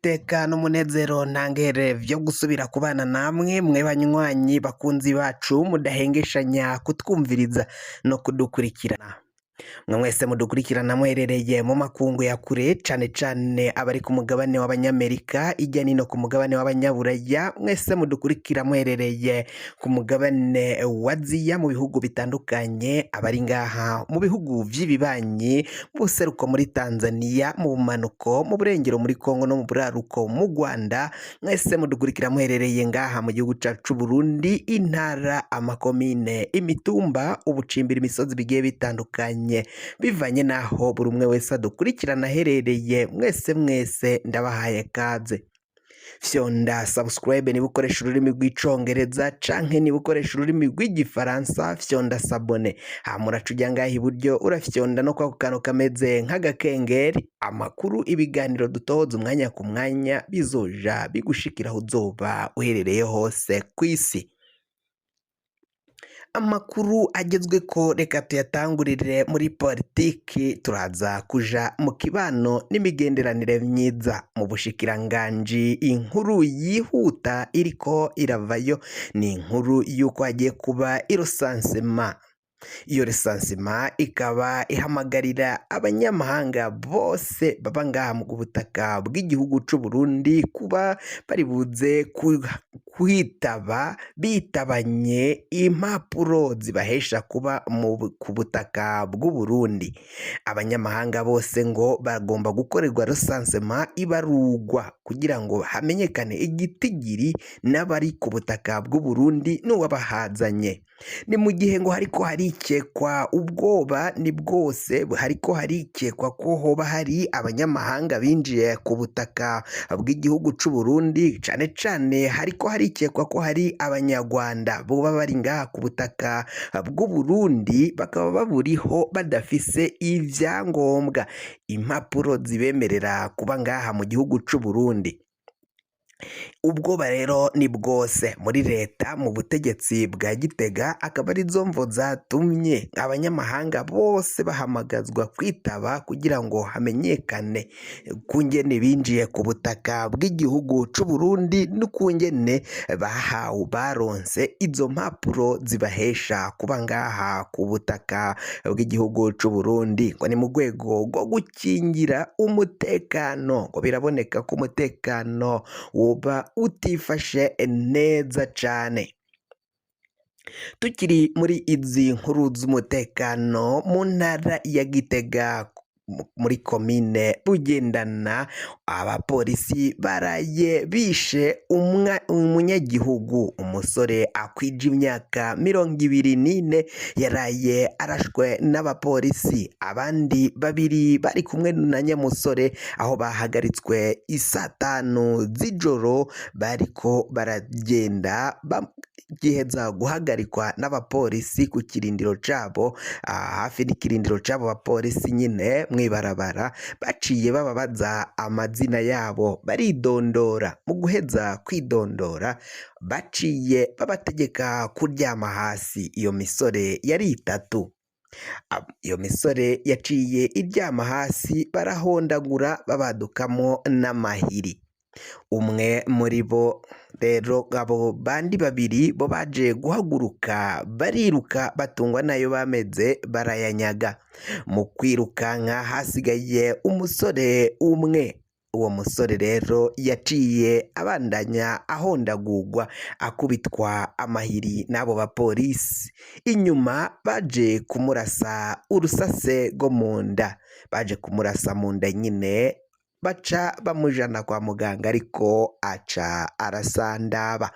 N'iteka n'umunezero ntangere vyo gusubira kubana namwe mwe banywanyi bakunzi bacu mudahengeshanya kutwumviriza no kudukurikirana. Mwe mwese mudukurikirana muherereye mu makungu ya kure cane cane abari ku mugabane w'abanyamerika ijya nino ku mugabane w'abanyaburaya mwese mudukurikira muherereye ku mugabane wa Aziya mu bihugu bitandukanye abari ngaha mu bihugu vy'ibibanyi mu buseruko muri Tanzania mu bumanuko mu burengero muri Kongo no mu buraruko mu Rwanda mwese mudukurikira muherereye ngaha mu gihugu cacu c'Uburundi intara amakomine imitumba ubucimbira imisozi bigiye bitandukanye bivanye n'aho buri umwe wese adukurikirana aherereye mwese mwese ndabahaye kaze fyonda subscribe niba ukoresha ururimi rw'icongereza canke niba ukoresha ururimi rw'igifaransa fyonda s'abonner hama uraca uja ngaha iburyo urafyonda no kwako kantu kameze nk'agakengeri amakuru ibiganiro dutohoza umwanya ku mwanya bizoja bigushikira aho uzoba uherereye hose kw'isi. Amakuru agezweko reka tuyatangurire muri politiki turaza kuja mu kibano n'imigenderanire myiza mu bushikiranganji inkuru yihuta iriko iravayo ni inkuru y'uko hagiye kuba i recensement iyo recensement ikaba ihamagarira abanyamahanga bose baba ngaha mu butaka bw'igihugu c'u Burundi kuba bari buze kwitaba bitabanye impapuro zibahesha kuba ku butaka bw'u Burundi abanyamahanga bose ngo bagomba gukorerwa recensement ibarugwa kugira ngo hamenyekane igitigiri n'abari ku butaka bw'u Burundi n'uwabahazanye ni mu gihe ngo hariko harikekwa ubwoba ni bwose hariko harikekwa ko hoba hari abanyamahanga binjiye ku butaka bw'igihugu c'u Burundi cane cane hariko harikekwa ko hari abanyarwanda boba bari ngaha ku butaka bw'u Burundi bakaba baburiho badafise ivyangombwa impapuro zibemerera kuba ngaha mu gihugu c'u Burundi. Ubwoba rero ni bwose muri leta mu butegetsi bwa Gitega akaba arizo mvo zatumye abanyamahanga bose bahamagazwa kwitaba kugira ngo hamenyekane kungene binjiye ku butaka bw'igihugu c'u Burundi n'ukungene bahawe baronse izo mpapuro zibahesha kuba ngaha ku butaka bw'igihugu c'u Burundi ngo ni mu rwego rwo gukingira umutekano ngo biraboneka ko umutekano woba utifashe neza cane. Tukiri muri izi nkuru z'umutekano mu ntara ya Gitega muri komine Bugendana abapolisi baraye bishe umunyagihugu umusore akwije imyaka 24 yaraye arashwe n'abapolisi abandi babiri bari kumwe na nyamusore aho bahagaritswe isatanu z'ijoro bariko baragenda bagiheza guhagarikwa n'abapolisi ku kirindiro cabo hafi n'ikirindiro c'abo bapolisi nyine mw'ibarabara baciye bababaza amazina yabo baridondora mu guheza kwidondora baciye babategeka kuryama hasi iyo misore yari itatu iyo misore yaciye iryama hasi barahondagura babadukamo n'amahiri umwe muri bo rero abo bandi babiri bo baje guhaguruka bariruka batungwa nayo bameze barayanyaga mu kwirukanka hasigaye umusore umwe uwo musore rero yaciye abandanya ahondagurwa akubitwa amahiri n'abo bapolisi inyuma baje kumurasa urusase rwo mu nda baje kumurasa mu nda nyine baca bamujana kwa muganga ariko aca arasandaba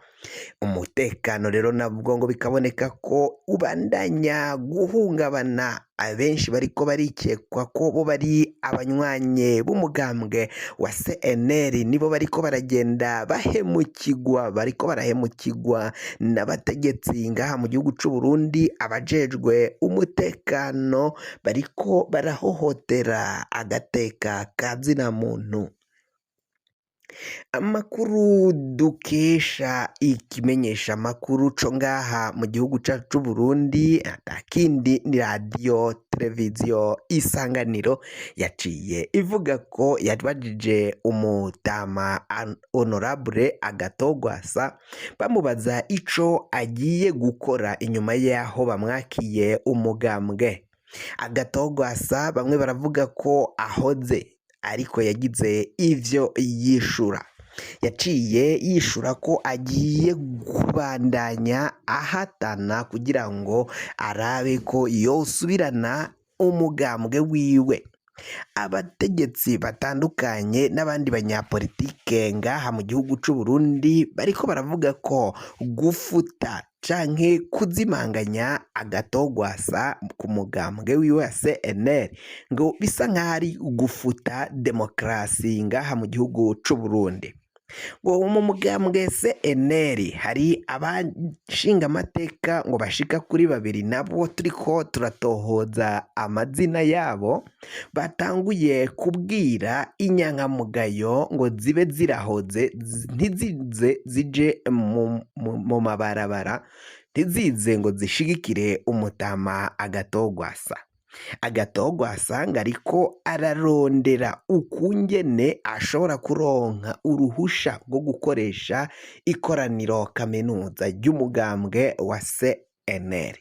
umutekano rero nabwo ngo bikaboneka ko ubandanya guhungabana abenshi bariko barikekwa ko bo bari abanywanyi b'umugambwe wa CNL nibo bariko baragenda bahemukigwa bariko barahemukigwa n'abategetsi ngaha mu gihugu c'u Burundi abajejwe umutekano bariko barahohotera agateka ka zina muntu. Amakuru dukesha ikimenyeshamakuru co ngaha mu gihugu cacu c'Uburundi atakindi ni radiyo televiziyo Isanganiro yaciye ivuga ko yabajije umutama Honorable Agathon Rwasa bamubaza ico agiye gukora inyuma yaho bamwakiye umugambwe. Agathon Rwasa bamwe baravuga ko ahoze ariko yagize ivyo yishura. Yaciye yishura ko agiye kubandanya ahatana kugira ngo arabe ko yosubirana umugambwe wiwe. Abategetsi batandukanye n'abandi banyapolitike ngaha mu gihugu c'u Burundi bariko baravuga ko gufuta canke kuzimanganya Agathon Rwasa ku mugambwe wiwe wa CNL ngo bisa nk'aho ari gufuta demokarasi ngaha mu gihugu c'u Burundi. Ngo mu mugambwe CNL hari abashingamateka ngo bashika kuri babiri nabo turiko turatohoza amazina yabo batanguye kubwira inyankamugayo ngo zibe zirahoze ntizize zije mu mabarabara ntizize ngo zishigikire umutama Agathon Rwasa. Agathon Rwasa ngo ariko ararondera ukungene ashobora kuronka uruhusha rwo gukoresha ikoraniro kaminuza ry'umugambwe wa CNL.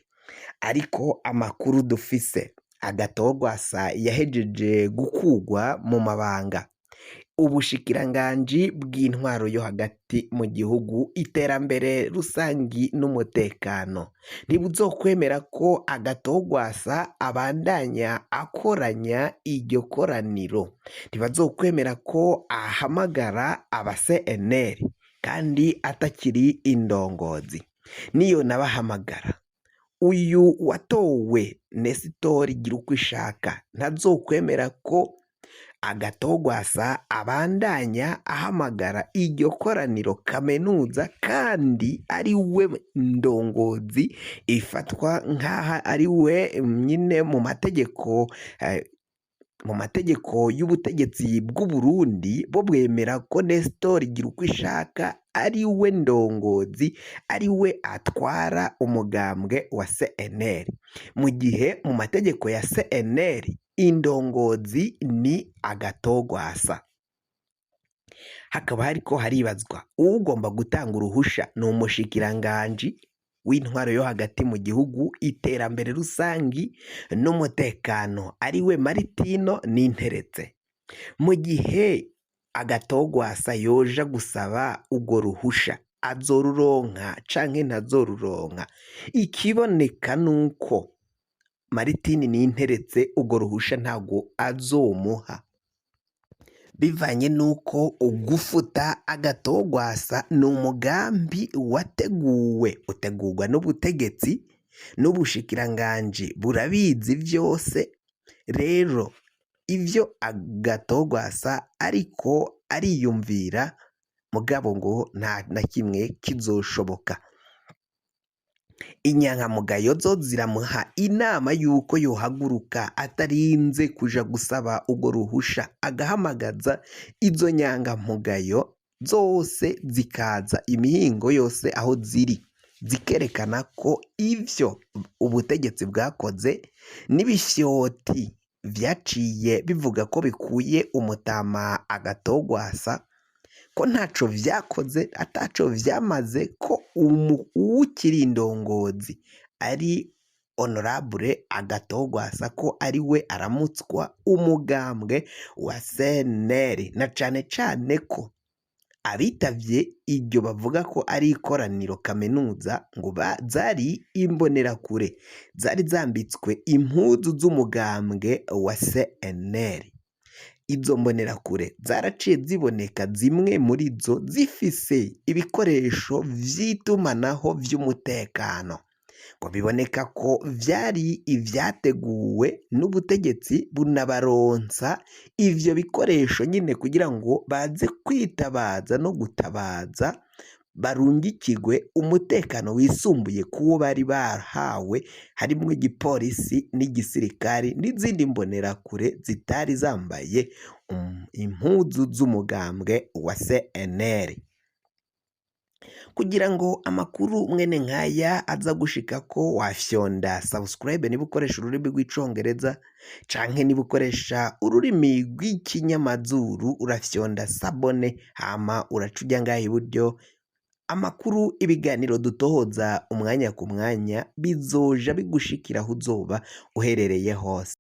Ariko amakuru dufise Agathon Rwasa yahejeje gukugwa mu mabanga. Ubushikiranganji bw'intwaro yo hagati mu gihugu, iterambere rusangi n'umutekano ntibuzokwemera ko Agathon Rwasa abandanya akoranya iryo koraniro, ntibazokwemera ko ahamagara aba CNL kandi atakiri indongozi, niyo nabahamagara uyu watowe Nesitori Girukwishaka ntazokwemera ko Agathon Rwasa abandanya ahamagara iryo koraniro kaminuza kandi ari we ndongozi ifatwa nk'aho ari we nyine mu mategeko y'ubutegetsi bw'Uburundi bo bwemera ko Nesitori Girukwishaka ari we ndongozi ari we atwara umugambwe wa CNL, mu gihe mu mategeko ya CNL indongozi ni Agathon Rwasa. Hakaba hariko haribazwa uwugomba gutanga uruhusha ni umushikiranganji w'intwaro yo hagati mu gihugu, iterambere rusangi n'umutekano ariwe Maritino Ninteretse. Mu gihe Agathon Rwasa yoja gusaba urwo ruhusha azoruronka canke ntazoruronka? Ikiboneka nuko Maritini Ninteretse urwo ruhusha ntabwo azomuha, bivanye nuko ugufuta Agathon Rwasa ni umugambi wateguwe utegurwa n'ubutegetsi n'ubushikiranganji burabizi vyose. Rero ivyo Agathon Rwasa ariko ariyumvira mugabo ngo nta na kimwe kizoshoboka. Inyankamugayo zo ziramuha inama y'uko yohaguruka atarinze kuja gusaba urwo ruhusha, agahamagaza izo nyangamugayo zose zikaza imihingo yose aho ziri zikerekana ko ivyo ubutegetsi bwakoze n'ibifyoti vyaciye bivuga ko bikuye umutama Agathon Rwasa ko ntaco vyakoze ataco vyamaze ko uwukiri indongozi ari Honorable Agathon Rwasa ko ari we aramutswa umugambwe wa CNL na cane cane ko abitavye iryo bavuga ko ari ikoraniro kaminuza ngo zari imbonerakure zari zambitswe impuzu z'umugambwe wa CNL. Izo mbonerakure zaraciye ziboneka zimwe muri zo zifise ibikoresho vy'itumanaho vy'umutekano, ngo biboneka ko vyari ivyateguwe n'ubutegetsi bunabaronsa ivyo bikoresho nyine kugira ngo baze kwitabaza no gutabaza. Barungikirwe umutekano wisumbuye kuwo bari bahawe, harimwo igipolisi n'igisirikari n'izindi mbonerakure zitari zambaye impuzu z'umugambwe wa CNL. Kugira ngo amakuru mwene nkaya aza gushika ko wafyonda subscribe niba ukoresha ururimi rw'Icongereza, canke niba ukoresha ururimi rw'ikinyamazuru urafyonda s'abonner, hama uraca uja ngaha iburyo. Amakuru, ibiganiro dutohoza umwanya ku mwanya bizoja bigushikira aho uzoba uherereye hose.